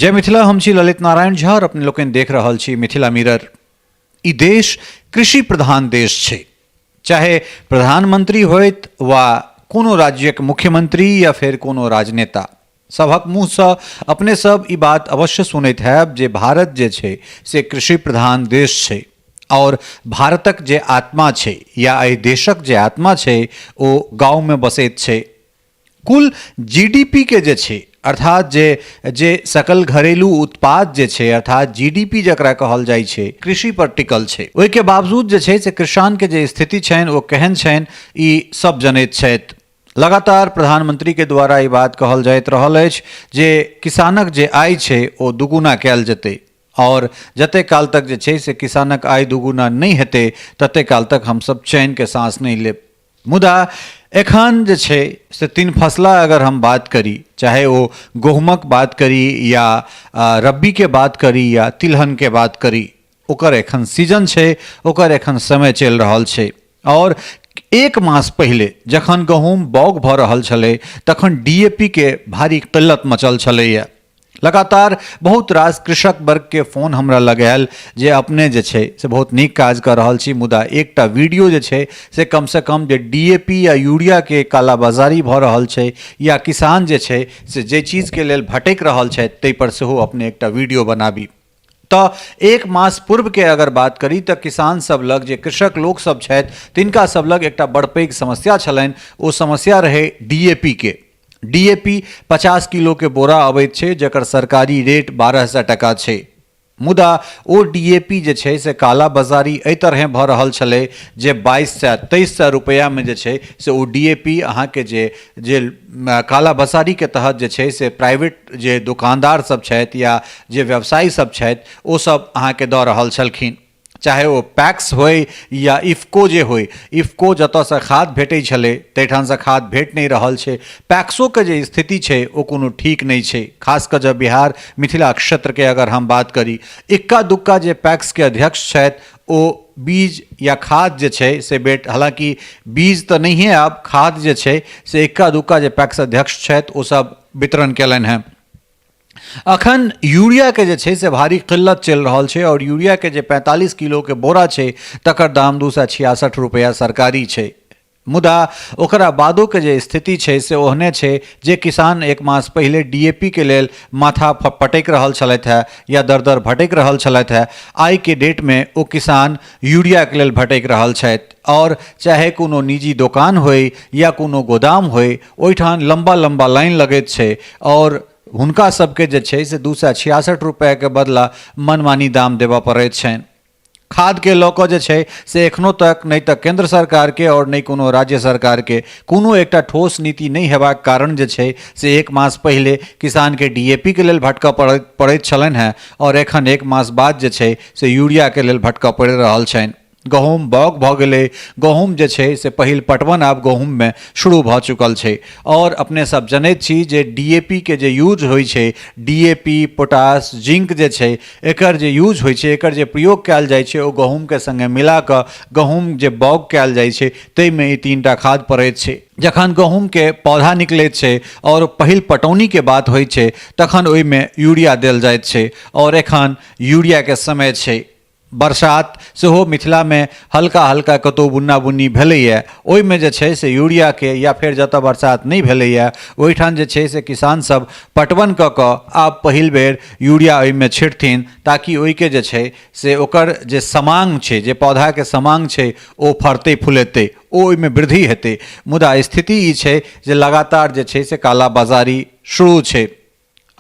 जय मिथिला। हम छी ललित नारायण झा और अपने लोकनि देख रहल छी मिथिला मिरर। ई देश कृषि प्रधान देश छै, चाहे प्रधानमंत्री होइत वा कोनो राज्यक मुख्यमंत्री या फेर कोनो राजनेता, सभक मुँहसँ अपने सब ई बात अवश्य सुनैत हैब जे भारत जे छै से कृषि प्रधान देश छै और भारतक जे आत्मा छै या एहि देशक जे आत्मा छै ओ गाँवमे बसैत छै। कुल जीडीपी के जे छै, अर्थात जे जे सकल घरेलू उत्पाद जे छै, अर्थात जीडीपी जकरा कहल जाइ छै, कृषि पर टिकल छै। ओहिके बावजूद जे छै से किसानके जे स्थिति छनि ओ केहन छनि ई सब जनैत छथि। लगातार प्रधानमंत्री के द्वारा ई बात कहल जाइत रहल अछि जे किसानक जे आय छै ओ दुगुना कयल जेतै और जते काल तक जे छै से किसानक आय दुगुना नहि हेतै तते काल तक हमसब चैनके साँस नहि लेब। मुदा एखन जे छै से तीन फसला अगर हम बात करी, चाहे ओ गहुमक बात करी या रब्बीके बात करी या तिलहनके बात करी, ओकर एखन सीजन छै, ओकर एखन समय चलि रहल छै। और एक मास पहिले जखन गहूम बाउग भऽ रहल छलै तखन डी ए पी के भारी किल्लत मचल छलैए। लगातार बहुत रास कृषक वर्गके फोन हमरा लग आयल जे अपने जे छै से बहुत नीक काज कऽ रहल छी, मुदा एकटा वीडियो जे छै से कमसँ कम जे डी ए पी या यूरियाके कालाबाजारी भऽ रहल छै या किसान जे छै से जे चीजके लेल भटकि रहल छथि ताहिपर सेहो अपने एकटा वीडियो बनाबी। तऽ एक मास पूर्वके अगर बात करी तऽ किसान सब लग जे कृषक लोक सब छथि तिनका सब लग एकटा बड़ पैघ समस्या छलनि, ओ समस्या रहै डी ए पी के। डी ए पी 50 किलोके बोरा अबैत छै जकर सरकारी रेट 1200 टका छै, मुदा ओ डी ए पी जे छै से काला बाजारी एहि तरहे भऽ रहल छलै जे 2200 2300 रुपैआमे जे छै से ओ डी ए पी अहाँके जे जे काला बाजारीके तहत जे छै से प्राइवेट जे दोकानदार सब छथि या जे व्यवसायी सब छथि ओ सब अहाँके दऽ रहल छलखिन, चाहे ओ पैक्स होइ या इफको जे होइ। इफको जतऽसँ खाद भेटै छलै ताहिठामसँ खाद भेट नहि रहल छै। पैक्सोके जे स्थिति छै ओ कोनो ठीक नहि छै, खास कऽ जँ बिहार मिथिला क्षेत्रके अगर हम बात करी। इक्का दुक्का जे पैक्सके अध्यक्ष छथि ओ बीज या खाद जे छै से बेट, हालाँकि बीज तऽ नहिए, आब खाद जे छै से इक्का दुक्का जे पैक्स अध्यक्ष छथि ओ सब वितरण केलनि हेँ। अखन यूरियाके जे छै से भारी किल्लत चलि रहल छै और यूरियाके जे 45 किलोके बोरा छै तकर दाम 266 रुपैआ सरकारी छै, मुदा ओकरा बादोके जे स्थिति छै से ओहने छै जे किसान एक मास पहिले डी ए पी के लेल माथा पटकि रहल छलथि हेँ या दर दर भटकि रहल छलथि हेँ, आइके डेटमे ओ किसान यूरियाके लेल भटकि रहल छथि। और चाहे कोनो निजी दोकान होइ या कोनो गोदाम होइ, ओहिठाम लम्बा लम्बा लाइन लगैत छै और हुनका सबके जे छै से 266 रुपैआके बदला मनमानी दाम देबऽ पड़ैत छनि। खादके लऽ कऽ जे छै से एखनो तक नहि तऽ केन्द्र सरकारके आओर नहि कोनो राज्य सरकारके कोनो एकटा ठोस नीति नहि हेबाक कारण जे छै से एक मास पहिले किसानके डी ए पी के लेल भटकऽ पड़ैत छलनि हेँ आओर एखन एक मास बाद जे छै से यूरियाके लेल भटकऽ पड़ि रहल छनि। गहूम बाउग भऽ गेलै, गहूम जे छै से पहिल पटवन आब गहूममे शुरू भऽ चुकल छै और अपने सब जनैत छी जे डी ए पी के जे यूज होइ छै, D A P potash zinc जे छै एकर जे यूज होइ छै, एकर जे प्रयोग कयल जाइ छै ओ गहूमके सङ्गे मिलाकऽ गहूम जे बाउग कयल जाइ छै ताहिमे ई तीनटा खाद पड़ैत छै। जखन गहूमके पौधा निकलैत छै और पहिल पटौनीके बात होइ छै तखन ओहिमे यूरिया देल जाइत छै और एखन यूरियाके समय छै। बरसात सेहो मिथिलामे हल्का हल्का कतहु बुन्ना बुन्नी भेलैए, ओहिमे जे छै से यूरियाके या फेर जतऽ बरसात नहि भेलैए ओहिठाम जे छै से किसानसभ पटवन कऽ कऽ आब पहिल बेर यूरिया ओहिमे छिटथिन ताकि ओहिके जे छै से ओकर जे समांग छै, जे पौधाके समांग छै ओ फड़तै फुलेतै, ओ ओहिमे वृद्धि हेतै। मुदा स्थिति ई छै जे लगातार जे छै से काला बाजारी शुरू छै।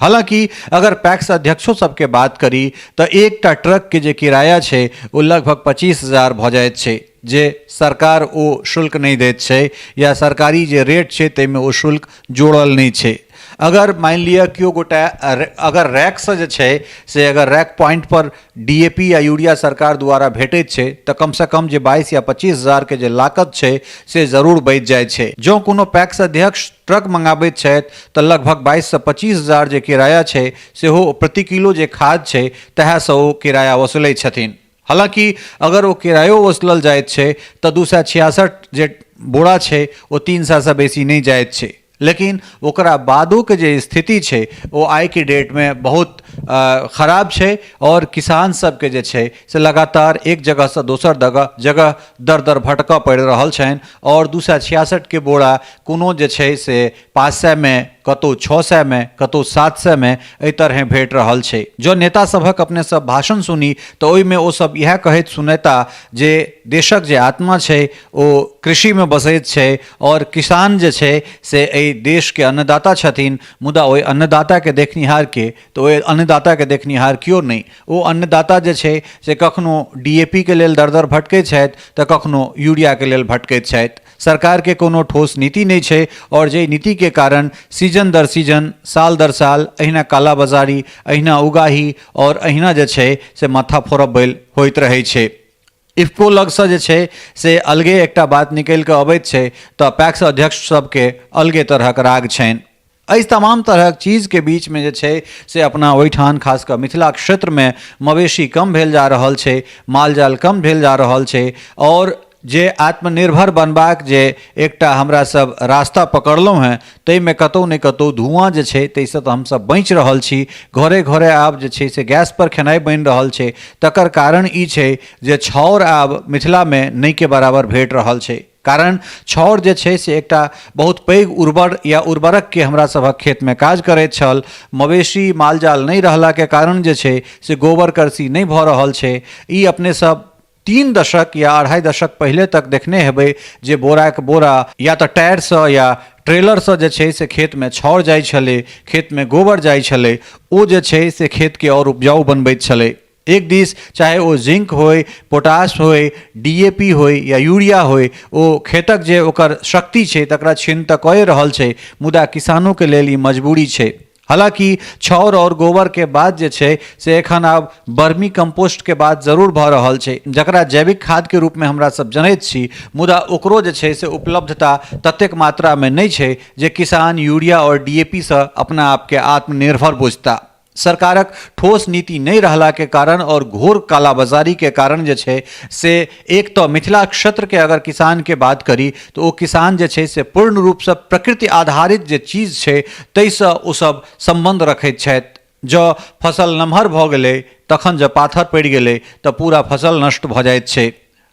हालांकि अगर पैक्स अध्यक्षो सबके बात करी तऽ एकटा ट्रकके जे किराया छै ओ लगभग 25,000 भऽ जाइत छै, जे सरकार ओ शुल्क नहि दैत छै या सरकारी जे रेट छै ताहिमे ओ शुल्क जोड़ल नहि छै। अगर मानि लिअ केओ गोटा अगर रैकसँ जे छै से अगर rack point per D A P या यूरिया सरकार द्वारा भेटैत छै तऽ कमसँ कम जे 22 या 25 हजारके जे लागत छै से जरूर बचि जाइ छै। जँ कोनो पैक्स अध्यक्ष ट्रक मंगाबैत छथि तऽ लगभग 22 सँ 25 हजार जे किराया छै सेहो प्रति किलो जे खाद छै तहसँ ओ किराया वसूलै छथिन। हालाँकि अगर ओ किरायो वसूलल जाइत छै तऽ 266 जे बोरा छै ओ 300 सँ बेसी नहि जाइत छै। लेकिन ओकरा बादोके जे स्थिति छै ओ आइके डेटमे बहुत खराब छै आओर किसान सबके जे छै से लगातार एक जगहसँ दोसर जगह दर दर भटकऽ पड़ि रहल छनि आओर 266के बोरा कोनो जे छै से 500मे, कतहु 600मे, कतहु 700मे एहि तरहेँ भेट रहल छै। जँ नेता सभक अपने सब भाषण सुनी तऽ ओहिमे ओ सब इएह कहैत सुनेता जे देशक जे आत्मा छै ओ कृषिमे बसैत छै आओर किसान जे छै से एहि देशके अन्नदाता छथिन। मुदा ओहि अन्नदाताके देखनिहार के? तऽ ओहि अन्नदाताके देखनिहार केओ नहि। ओ अन्नदाता जे छै से कखनो डी ए पी के लेल दर दर भटकै छथि तऽ कखनो यूरियाके लेल भटकैत छथि। सरकारके कोनो ठोस नीति नहि छै आओर जाहि नीतिके कारण सीजन दर सीजन, साल दर साल अहिना कालाबाजारी, अहिना उगाही आओर अहिना जे छै से माथा फोड़ब होइत रहै छै। इफको लगसँ जे छै से अलगे एकटा बात निकलि कऽ अबैत छै तऽ पैक्स अध्यक्ष सबके अलगे तरहक राग छनि। एहि तमाम तरहक चीजके बीचमे जे छै से अपना ओहिठाम खास कऽ मिथिला क्षेत्रमे मवेशी कम भेल जा रहल छै, माल जाल कम भेल जा रहल छै आओर जे आत्मनिर्भर बनबाक जे एकटा हमरा सब रास्ता पकड़लहुँ हेँ ताहिमे कतहु ने कतहु धुआँ जे छै ताहिसँ तऽ हमसब बचि रहल छी। घरे घरे आब जे छै से गैसपर खेनाइ बनि रहल छै, तकर कारण ई छै जे छाउर आब मिथिलामे नहिके बराबर भेट रहल छै। कारण छाउर जे छै से एकटा बहुत पैघ उर्वर या उर्वरकके हमरा सभक खेतमे काज करैत छल। मवेशी मालजाल नहि रहलाके कारण जे छै से गोबर करसी नहि भऽ रहल छै। ई अपने सब 3 दशक या 2.5 दशक पहिले तक देखने हेबै जे बोराके बोरा या तऽ टायरसँ या ट्रेलरसँ जे छै से खेतमे छाउर जाइ छलै, खेतमे गोबर जाइ छलै, ओ जे छै से खेतके आओर उपजाउ बनबैत छलै। एक दिस चाहे ओ जिंक होय, पोटाश होय, डी ए पी होय या यूरिया होय, ओ खेतक जे ओकर शक्ति छै तकरा क्षीण तऽ कए रहल छै, मुदा किसानोके लेल ई मजबूरी छै। हालाँकि छाउर आओर गोबरके बाद जे छै से एखन आब बर्मी कम्पोस्टके बात जरूर भऽ रहल छै, जकरा जैविक खादके रूपमे हमरा सब जनैत छी, मुदा ओकरो जे छै से उपलब्धता ततेक मात्रामे नहि छै जे किसान यूरिया आओर डी ए पी सँ अपना आपके आत्मनिर्भर बुझता। सरकारक ठोस नीति नहि रहलाके कारण आओर घोर कालाबाजारीके कारण जे छै से एक तऽ मिथिला क्षेत्रके अगर किसानके बात करी तऽ ओ किसान जे छै से पूर्ण रूपसँ प्रकृति आधारित जे चीज छै ताहिसँ ओसभ सम्बन्ध रखैत छथि। जँ फसल नमहर भऽ गेलै तखन जँ पाथर पड़ि गेलै तऽ पूरा फसल नष्ट भऽ जाइत छै।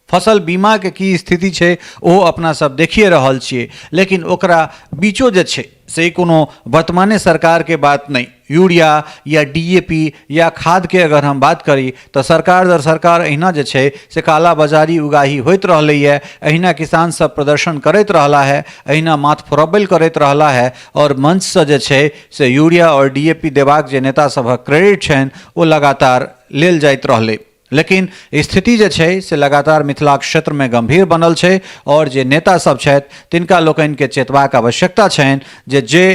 फसल बीमाके की स्थिति छै ओहो अपना सब देखिए रहल छियै, लेकिन ओकरा बीचो जे छै से कोनो वर्तमाने सरकारके बात नहि। यूरिया या डी ए पी या खादके अगर हम बात करी तऽ सरकार दर सरकार अहिना जे छै से कालाबाजारी उगाही होइत रहलैए, अहिना किसान सब प्रदर्शन करैत रहला है, अहिना माथ फोड़बल करैत रहला है आओर मंचसँ जे छै से यूरिया आओर डी ए पी देबाक जे नेता सभक क्रेडिट छनि ओ लगातार लेल जाइत रहलै। लेकिन स्थिति जे छै से लगातार मिथिला क्षेत्रमे गम्भीर बनल छै आओर जे नेता सब छथि तिनका लोकनिके चेतबाक आवश्यकता छनि जे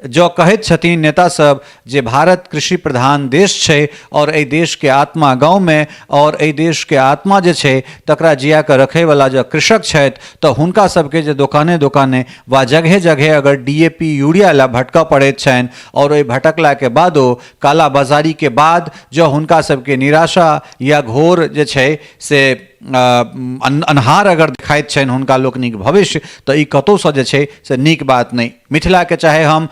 जँ कहैत छथिन नेता सब जे भारत कृषि प्रधान देश छै आओर एहि देशके आत्मा गाँवमे आओर एहि देशके आत्मा जे छै तकरा जिया कऽ रखैवला जँ कृषक छथि तऽ हुनका सबके जे दोकाने दोकाने वा जगहे जगहे अगर डी ए पी यूरिया लए भटकऽ पड़ैत छनि आओर ओहि भटकलाके बादो कालाबाजारीके बाद जँ हुनका सबके निराशा या घोर जे छै से अन्हार अगर देखाइत छनि हुनका लोकनिक भविष्य तऽ ई कतहुसँ जे छै से नीक बात नहि। मिथिलाके चाहे हम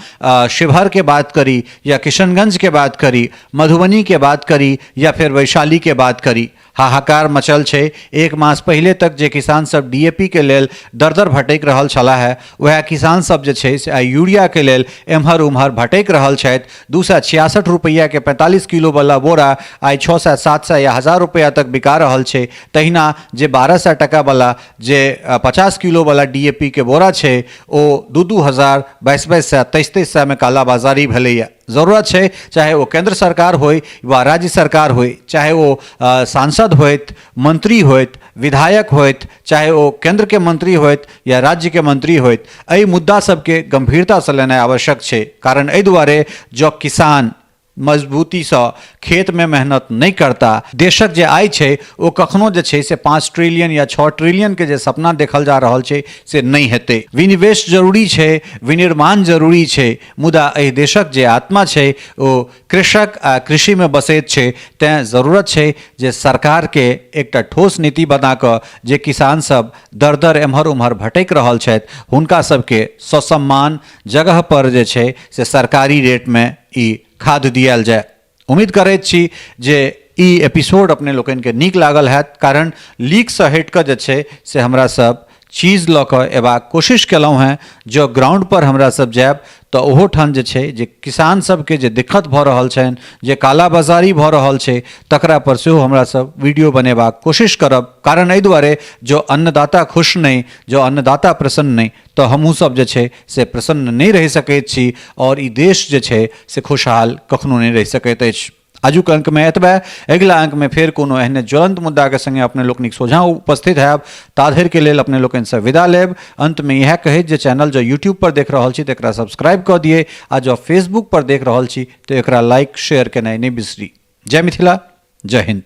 शिवहरके बात करी या किशनगंजके बात करी, मधुबनीके बात करी या फेर वैशालीके बात करी, हाहाकार मचल छै। एक मास पहिले तक जे किसान सब डी ए पी के लेल दर दर भटकि रहल छलाह है, वएह किसान सब जे छै से आइ यूरिया के लेल एम्हर उम्हर भटकि रहल छथि। 266 रुपैआ के 45 किलो वाला बोरा आइ 600, 700 या 1000 रुपैआ तक बिका रहल छै। तहिना जे 1200 टका वाला जे 50 किलो वाला डी ए पी के बोरा छै ओ 2-2 हजार, 22-22 सए, 23-23 सए में कालाबाजारी भेलैए। जरूरत छै चाहे ओ केंद्र सरकार होय वा राज्य सरकार होय, चाहे ओ सांसद होइत, मंत्री होइत, विधायक होइत, चाहे ओ केंद्र के मंत्री होइत या राज्य के मंत्री होइत, एहि मुद्दा सबके गंभीरतासँ लेनाइ आवश्यक छै। कारण एहि दुआरे जँ किसान मजबूतीसँ खेतमे मेहनत नहि करता, देशक जे आय छै ओ कखनो जे छै से 5 ट्रिलियन या 6 ट्रिलियनके जे सपना देखल जा रहल छै से नहि हेतै। विनिवेश जरूरी छै, विनिर्माण जरूरी छै, मुदा एहि देशक जे आत्मा छै ओ कृषक आ कृषिमे बसैत छै। तैँ जरूरत छै जे सरकारके एकटा ठोस नीति बना कऽ जे किसान सब दर दर एम्हर ओम्हर भटकि रहल छथि हुनका सबके ससम्मान जगह पर जे छै से सरकारी रेटमे ई खाद दियायल जाय। उम्मीद करैत छी जे ई एपिसोड अपने लोकनिके नीक लागल हैत, कारण लीकसँ हटि कऽ जे छै से हमरा सब चीज लऽ कऽ अयबाक कोशिश केलहुँ हेँ। जँ ग्राउंडपर हमरा सब जायब तऽ ओहो ठाम जे छै जे किसान सबके जे दिक्कत भऽ रहल छनि, जे कालाबाजारी भऽ रहल छै, तकरा पर सेहो हमरा सब वीडियो बनेबाक कोशिश करब। कारण एहि दुआरे जँ अन्नदाता खुश नहि, जँ अन्नदाता प्रसन्न नहि, तऽ हमहूँ सब जे छै से प्रसन्न नहि रहि सकैत छी आओर ई देश जे छै से खुशहाल कखनो नहि रहि सकैत अछि। आजुक अंकमे एतबे। अगिला अंकमे फेर कोनो एहने ज्वलंत मुद्दाके संगे अपने लोकनिक सोझाँ उपस्थित हैब। ताधरिके लेल अपने लोकनिसँ विदा लेब। अंतमे इएह कहैत जे चैनल जँ यूट्यूब पर देख रहल छी तऽ एकरा सब्सक्राइब कऽ दियै आ जँ फेसबुक पर देख रहल छी तऽ एकरा लाइक शेयर केनाइ नहि बिसरी। जय मिथिला, जय हिंद।